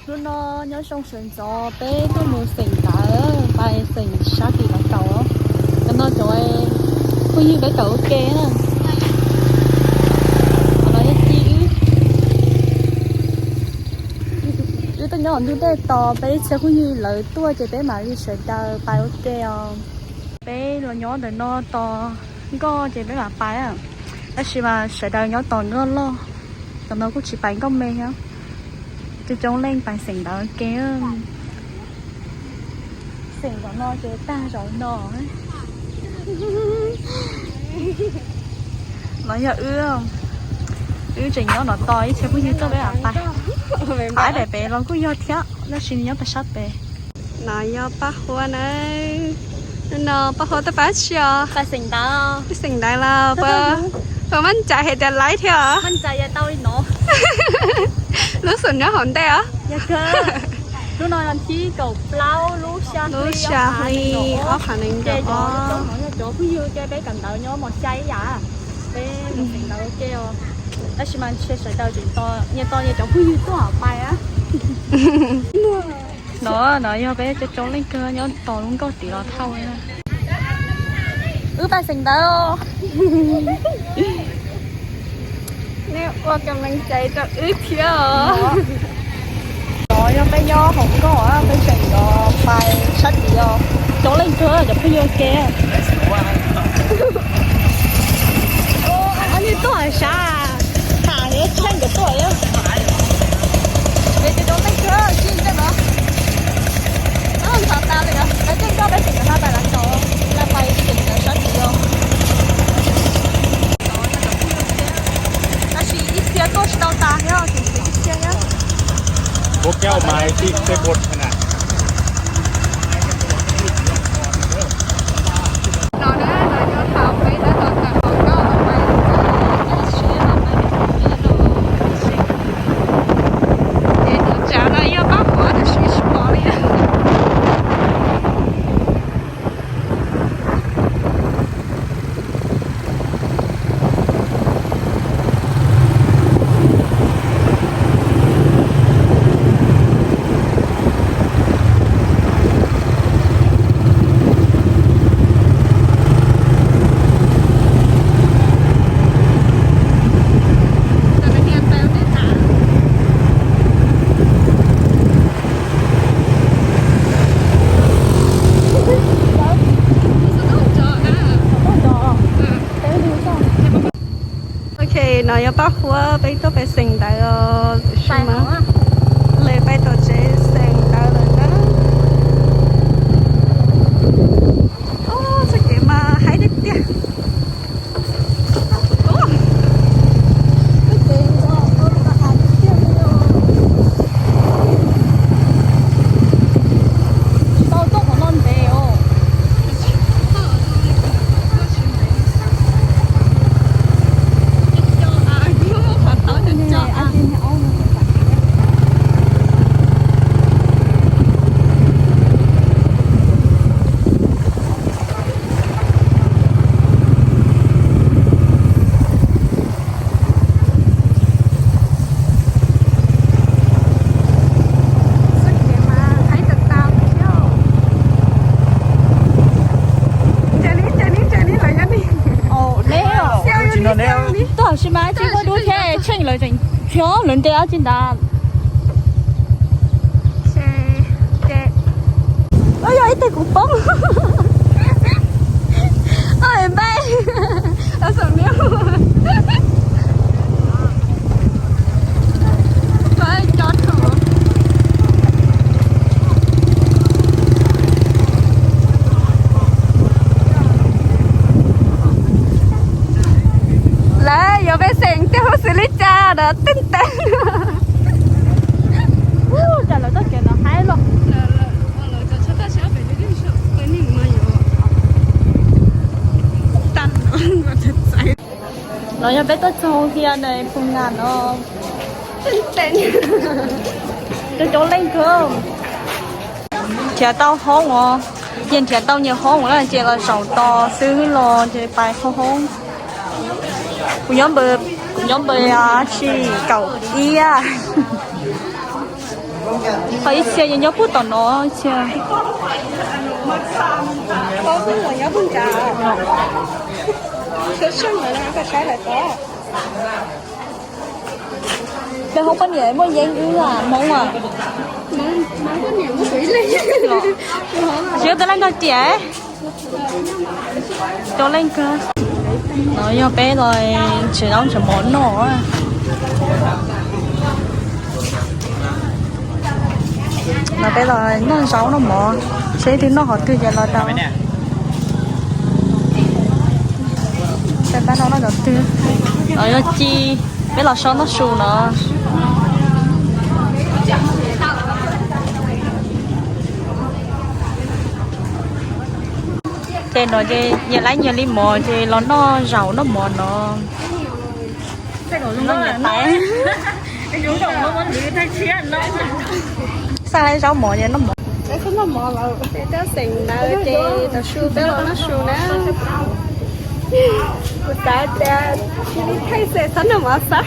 Hnub no nyob zoo sawv ntxov peb tuaj mus xeem ntawv, pais xeem sab tim los tau. Cov no cov phooj ywg peb tau ua ke na. Qhov no yog tij wb, wb tuaj nyob hauv ntug dej tos peb ib txhia phooj ywg lawv tuaj ces peb mam li sawv daws pais ua ke os. Peb los nyob ntawm no tos nkoj ces peb mam pais. Tab sis mas sawv daws nyob tos nkoj loj, cov no kuj tsis pais nkoj me thiab. Coob coob leej pais xeem ntawv ua ke. Xeem zaum no ces tag zaum no. No yog wb, wb tseem nyob no tos ib txhia phooj ywg tuaj peb mam pais. Pab daim pem los kuj yog thiab, tab sis nws nyob pem sab pem. No yog Paj Huab na. Hnub no Paj Huab tuaj pab tsi os? Pais xeem ntawv. Pais xeem ntawv los puas, puas maj cai hais tias laib thiab os? Lub xum nyob hauv ntej os. Hnub no thib kaum plaub lub xya hli ob phav nees nkaum ob. Cov phooj ywg ces peb kawm ntawv nyob mos xya ib yam, peb xeem ntawv ua ke os. Tab sis mas ntshe sawv daws tseem tos, nyias tos nyias cov phooj ywg tuaj pais. No, no yog peb coob coob leej kawg nyob tos lub nkoj tid los thauj. Wb pais xeem ntawv. Nej ua kam lees cai rau wb thiab os. No yog peb nyob hauv nkoj, peb tseem yuav pais sab tid os. Coob leej kawg cov phooj ywg ua ke. Ob niag tuaj sab, tham yuav tsis leej cov tuaj. Peb coob coob leej kawg sib ntsib no. Ntxhov tas li os, peb tej nkoj peb tseem yuav pais lawv tau, pais xeem ntawv sab tid os. Tab sis ib txhia tuaj tsis tau tas thiab, tseem tshuav ib txhia thiab. Ces tus tsav no yog Paj Huab tab sis tsis pom li. Ok, no yog Paj Huab, peb tuaj pais xeem ntawv os. Lawv pais tom tsev xeem ntawv lawm na. Txoj kev mas haib tiag tiag. Tau tuaj qhov no ntev os. Tuaj tsis mas tsis muaj dub thiab, tsheej lawv tseem khiov lawv nte dab tsi ntawd. Yog ib teg kuv poob. Npaij, lawv yuav peb xeem tej hub xws li cas los tej ntev. Cas lawv txoj kev no haib los. No yog peb tuaj txog Hia na, Phu Nas no. Coob coob leej kawg. Nrhiav tau hoob os, ces nrhiav tau nyias hoob na, ces los zaum tos xwb los ces pais hoob hoob. Kuv nyob npawb, kuv nyob npawb tsis kaum ib. Ib txhia nyob puag tom no ib txhia. Peb hoob poj niam muaj yeeb wb a Hmoob a. Tsis yog peb laj nrog tiam. Coob leej kawg. No yog peb los tsev zaub tsev mov noj. No peb los noj zaub noj mov, seb twg noj qhov twg ces los rau. Peb pab no noj cov twg. No yog ci, peb los so noj su no. Ces no ces nyias laib nyias li mov ces los noj zaub noj mov no. Xav laib zaub mov ces noj mov. Peb xub noj mov lawm, peb twb xeem ntawd ces tav su peb los noj su na. Kuv xav tias cia li thaij xwb, xub noj mov xwb.